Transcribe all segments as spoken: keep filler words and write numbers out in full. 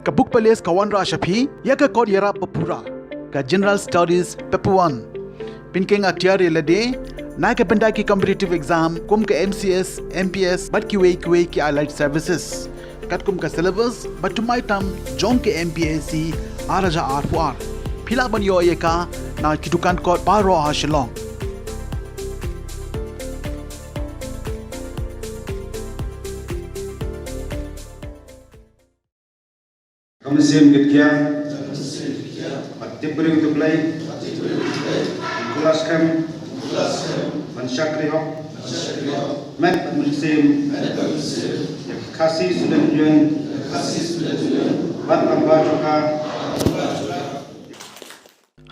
Ka Book Palace ka wanrah sha phi ïa ka kot ïarap ba pura, ka General Studies Paper one. Pynkheiñ atiar ïa lade na ka bynta ki competitive exam kum ka M C S, M P S bad kiwei kiwei ki allied services. Katkum ka syllabus ba thymmai tam jong ka M P S C ar hajar arphew ar. Phi lah ban ïoh ïa ka na ki dukan kot baroh ha Shillong. Ka mynsiem kit kiang. Bad tip briew tip Blei. Klas kem. Ban shakri hok. Met bad mynsiem. Ïa ka Khasi Student Union. Bad ka ba choka.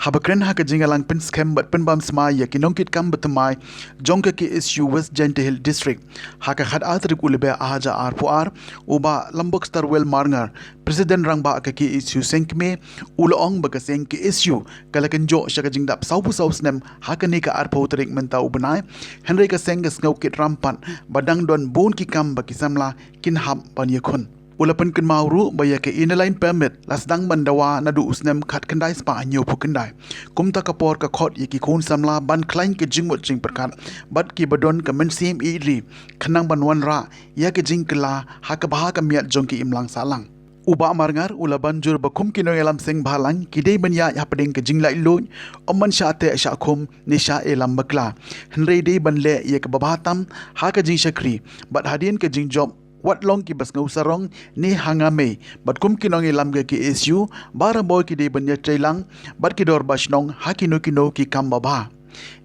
Haba kren ha ka jingïalang pynskhem bad pynbam smai ïa ki nongkitkam ba thymmai jong ka K S U West Jaintia Hills District ha ka khatar tarik u Lber ar hajar arphew ar, u Bah Lambok Starwell Marngar, President Rangbah ka K S U Sengkmie, u la ong ba ka seng K S U ka la kynjoh sha ka jingdap sawphew saw snem ha kane ka arphew tarik mynta u bnai, hynrei ka seng ka sngew kit rampat ba dang don bun ki kam ba ki samla kin hap ban ïakhun. U la pynkynmaw ruh ba ïa ka Inner Line Permit la sdang ban dawa naduh u snem khatkhyndai spah hynñiewphew khyndai. Kumta ka por ka khot ïa ki khun samla ban khlaiñ ka jingmut jingpyrkhat bad ki ba don ka mynsiem ïeit ri khnang ban wanrah ïa ka jingkylla ha ka bha ka miat jong ki imlang sahlang. U Bah Marngar u la ban jur ba kum ki nongïalam seng bhalang ki dei ban ïaid hapdeng ka jinglaitluid, ym ban shah teh shah khum ne shah ïalam bakla. Hynrei dei ban leh ïa kaba bha tam ha ka jingshakri bad hadien ka jingjop, wat long kiba sngew sarong ne ha nga mei, bad kum ki nongïalam ka K S U barabor ki dei ban ïatreilang bad ki dorbar shnong ha kino kino ki kam babha.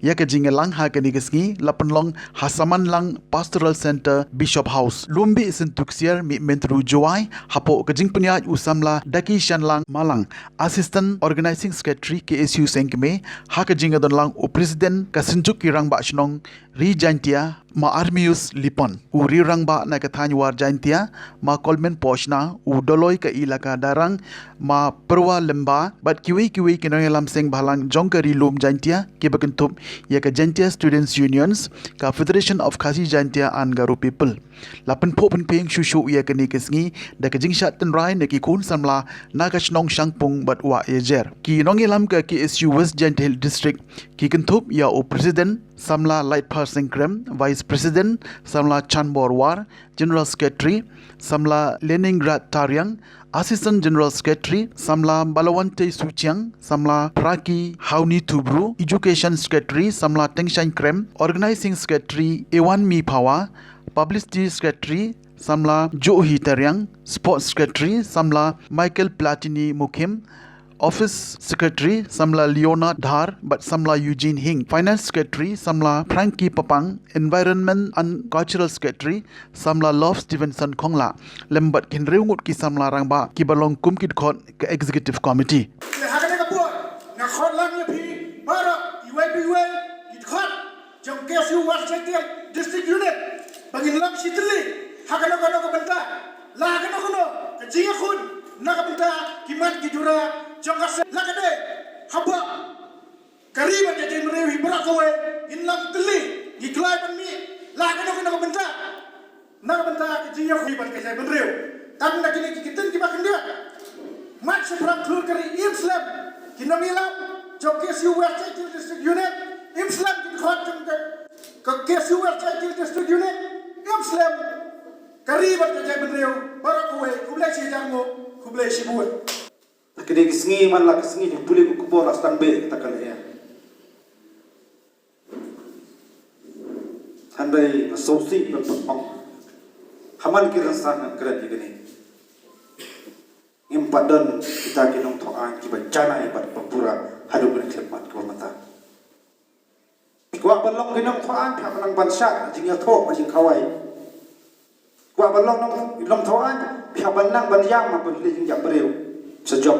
Ïa ka jingïalang ha kane ka sngi la pynlong ha Samanlang Pastoral Centre, Bishop House. Lumbih Syntuksiar, Mih Myntdu Jowai, hapoh ka jingpynïaid u samla Daki Shanlang Malang, Assistant Organising Secretary K S U Sengkmie, ha ka jingïadonlang u President ka Synjuk ki Rangbah Shnong Ri Jaintia, Ma Armius Lipon, u Ri Rangbah na ka thaiñ War Jaintia, Ma Kolmen Poshna, u Doloi ka Elaka Darrang, Ma Pyrwa Lyngba, bad kiwei kiwei ki nongïalam seng bhalang jong ka Ri Lum Jaintia, kiba kynthup ïa ka Jaintia Students Unions, ka Federation of Khasi Jaintia and Garo People. La pynphuh pynphieng shuh shuh ïa kane ka sngi da ka jingshad tynrai na ki khun samla na ka shnong Shangpung bad Wah Ïajer. Ki nongïalam ka K S U West Jaintia Hills District ki kynthup ïa u President samla Lightpar Sengkrem, Vice President samla Chanbor War, General Secretary samla Leningrad Tariang, Assistant General Secretary samla Balawante Suchiang, samla Praki Hauni Tubru, Education Secretary samla Tengshain Krem, Organising Secretary Ewan Mi Phawa, Publicity Secretary samla Johi Tariang, Sports Secretary samla Michael Platini Mukhim, Office Secretary samla Leonard Dhar bad samla Eugene Hing, Finance Secretary samla Frankie Papang, Environment and Cultural Secretary samla Love Stevenson Khongla, lem bad ki hynriew ngut ki samla rangbah kiba long kum ki dkhot ka Executive Committee. Te ha kane ka por nga khot lang ïa phi baroh, iwei pa iwei, ki dkhot jong K S U West Jaintia District Unit, ba ngin long shi tylli ha kano kano ka bynta, la ha kano kano ka jingïakhun na ka bynta ki mat ki jura jong ka seng, la ka dei hapoh ka ri bad ka jaitbynriew hi baroh kawei, ngin long tylli, ngi kloi ban mih la ha kano kano ka bynta. Na ka bynta ka jingïakhun bad ka jaitbynriew. Tang na kine ki ktien kiba khyndiat, mat shaphrang khlur ka ri, im slem ki nongïalam jong K S U West Jaintia District Unit, im slem ki dkhot jong ka, ka K S U West Jaintia District Unit, im slem ka ri bad ka jaitbynriew baroh kawei. Khublei shihajar nguh, khublei shibun. Kine ki sngi man la ka sngi jong pule ka khubor la sdang beit kata ka leh ïa. Hynrei nga sngewsih ban pynpang ha man ki rynsan ngan kren ïa kane. Ngim pat don kita ki nongthoh aiñ kiba janai bad ba pura haduh kane khlem mat kaba mynta. Kwah ban long ki nongthoh aiñ, phi hap ban nang ban shad jingïathoh bad jingkhawai. Kwah ban long nong, nongthoh aiñ, phi hap ban nang ban ïam ha ka jingjia briew. Sa jop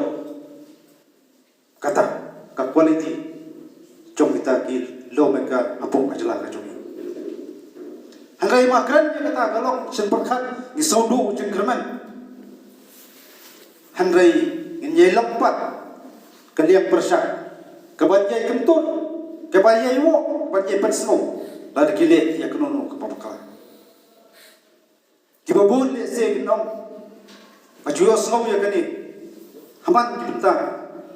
kata ka quality jong kita ki lawmaker hapoh ka jylla ka jong ngi. Hynrei ma kren ïa kata ka long shen pyrkhat ngi sngewduh jingkyrmen. Hynrei ngin ïai long pat ka liang pyrshah kaba ïai kyntur, kaba ïai woh, kaba ïai pynsngew lada ki leh ïa kano kano kaba bakla. Kiba bun lehse kin ong Nga ju ïohsngew ïa kane ha man ki bynta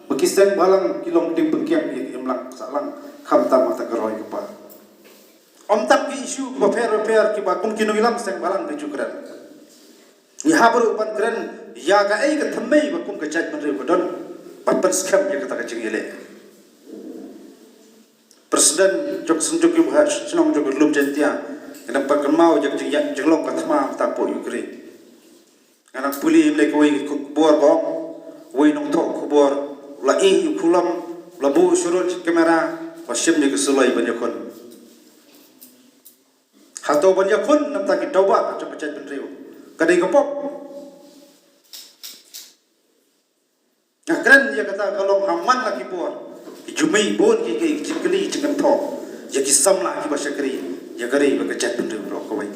ba ki seng bhalang ki long ki dieng pynkiang ïa ka imlang sahlang, khamtam ha kata ka roi ka par. Ym tang ki issue kiba pher bapher kiba kum ki nongïalam seng bhalang ki ju kren. Ngi hap ruh ban kren ïa kaei ka thymmei ba kum ka jaitbynriew ka don ban pynskhem ïa kata ka jingïaleh. President jong ka Seng Jong ki Bha Shnong jong ka Lum Jaintia, ka dang pyrkhat mo ïa ka jing, ïa ka jinglong ka thma mynta hapoh U K. Nga dang pule ïa kawei ka khubor ba ong, uwei u nongthoh khubor u la ïeh ïa u khulom, u la buh shuh shuh kamera, ba shim ïa ka suloi ban ïakhun. Hato ban ïakhun na bynta ki daw ba jong ka jaitbynriew ka dei ka pop? Nga kren ïa kata ka long ha man la ki por. Ki ju mih bun ki, ki jingkylli jingkynthoh ïa ki samla kiba shakri ïa ka ri bad ka jaitbynriew baroh kawei.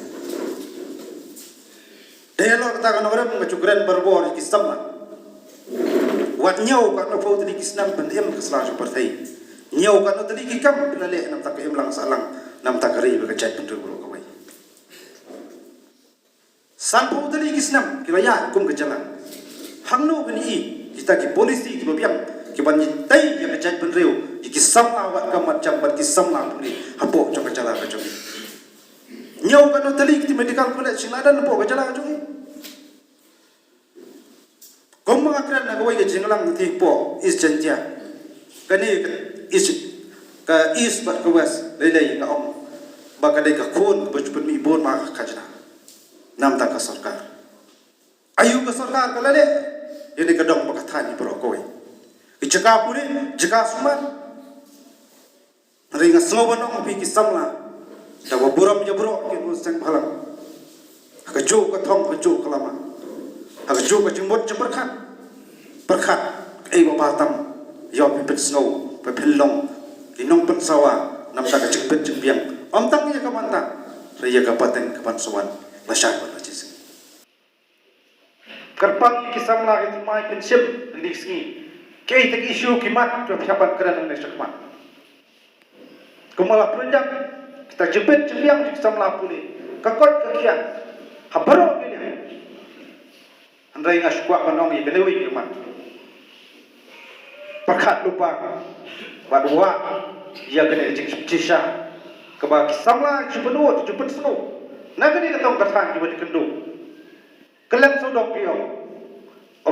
Dei halor kata ka nongrim nga ju kren barabor ïa ki samla. Wat ñiew katno phew tylli ki snem phin im ha ka sla jong ka pyrthei. Ñiew katno tylli ki kam phin leh na bynta ka imlang sahlang, na bynta ka ri bad ka jaitbynriew baroh kawei. Sanphew tylli ki snem ki la ïaid kum ka jylla. Hangno phin ïohi kita ki policy kiba biang kiban tei ïa ka jaitbynriew, ïa ki samla wad kam wad jam bad ki samla pule hapoh jong ka jylla ka jong ngi? Ñiew katno tylli ki medical college sha la dang hapoh ka jylla ka jong ngi? Kumba nga kren na kawei ka jingïalang te hapoh East Jaintia, kane ka East, ka East bad ka West, lei lei nga ong ba ka dei ka khun kaba ju pynmih bun ma ka khajna na bynta ka sorkar. Aïu ka sorkar ka la leh ïa kane ka dong ba ka thaiñ baroh kawei? Ki jaka pule, jaka sumar. Hynrei nga sngew ban ong ïa phi ki samla, da ba burom ïa baroh ki nongshong seng bhalang, ha kajuh ka thong, ha kajuh ka lama, ha kajuh ka jingmut jingpyrkhat, pyrkhat kaei ba bha tam, ïoh phi pynsngew, phi pynlong ki nongpynsawa na bynta ka jingbit jingbiang. Ym tang ïa ka mynta, hynrei ïa ka pateng kaban sa wan lashai bad la shisngi. Kyrpang ïa ki samla, ki thymmai, pynshim ha kine ki sngi. Kaei kata ka issue ki mat, to phi hap ban kren hangne shakhmat. Kumba la pynjah kita jingbit jingbiang jong ki samla pule, ka koit ka khiah ha baroh ki liang. Hynrei nga shu kwah ban ong ïa kane kawei ka mat. Pyrkhat lypa bad wad ïa kane ka jingshisha kaba ki samla ju pynwad, ju pynsngew na kane ka dong ka thaiñ kiba dei kynduh. Kylleng sawdong ki ong,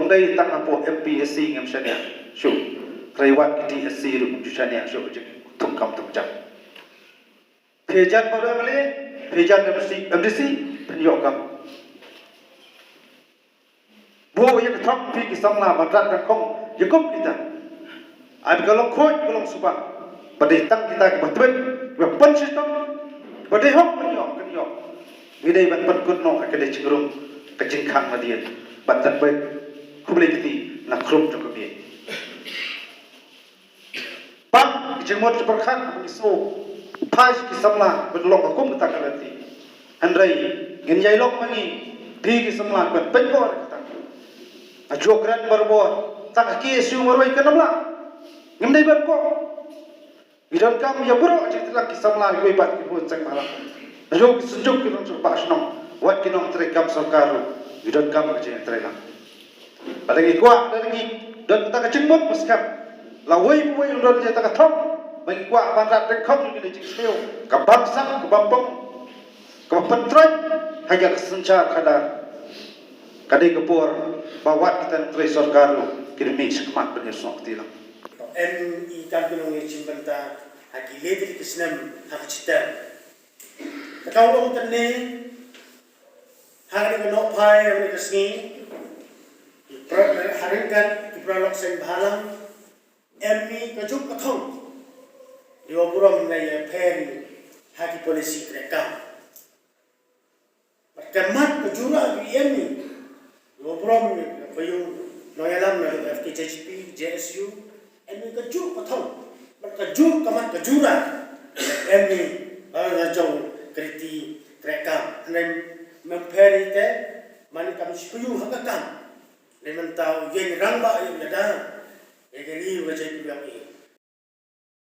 ym dei tang hapoh M P S C ngim shaniah shuh, hynrei wat ki D S C ruh ngim ju shaniah shuh ka jingthung kam thung jam. Phi jan bad M L A, phi jan M D C, M D C, phin ïoh kam. Buh ïa ka thong phi ki samla ban rat nyngkong ïa kum kita. Ai ba ka long khuid ka long suba. Ba dei tang kita kiba twit, kiba pynshitom, ba dei hok ban ïoh, kan ïoh. Ngi dei ban pynkut noh ïa ka dei jingrung, ka jingkhang nadien. Ban tan beit khublei kti na khrum jong ka miet. Bang ki jingmut jingpyrkhat ba ngi sngew phai sha ki samla ban long ha kum kata ka lynti. Hynrei ngin ïai long ma ngi phi ki samla ban pynbor kata. Nga ju kren barabor, tang ha K S U marwei kan ym lah. Ngim dei ban koh. Ngi donkam ïa baroh jingtreilang ki samla kiwei pat ki bun seng bhalang. Ngi ruh ki synjuk ki nongtrei ba shnong, wat ki nongtrei kam sorkar ruh ngi donkam ka jingtreilang. Lada ngi kwah, lada ngi don kata ka jingmut ba skhem, lawei pa wei un don jingtreilang ka thong ba ngi kwah ban rat ryngkhot ïa kine ki jingsniew, ka bamsap, ka bampong, ka bapyntrei ha ka synshar khadar. Ka dei ka por ba wat kita nongtrei sorkar ruh kin mih shakhmat ban ïasnoh kti lang. Em i kam ki nongïashim bynta ha ki leit ki snem ha ka shitom. Ka long tang ne ha kane ka nohphai ha kane ka sngi, ki pra-, ha ryngkat ki paralok seng bhalang, em i kajuh ka thong, ïa u burom na ïa pher ha ki policy treikam. Bad ka mat ka jura ki em i, ïa u burom ïa ka ïa u nongïalam na F K J G P, J S U, em i kajuh ka thong. Bad kajuh ka mat ka jura, em i, ah, la jong ka riti treikam. Hynrei mem pher i te, mane kam shu ïa u ha ka kam. Lei mynta u ïeng rangbah ïa u lada ïa ka ri u ka jait u ïeng i.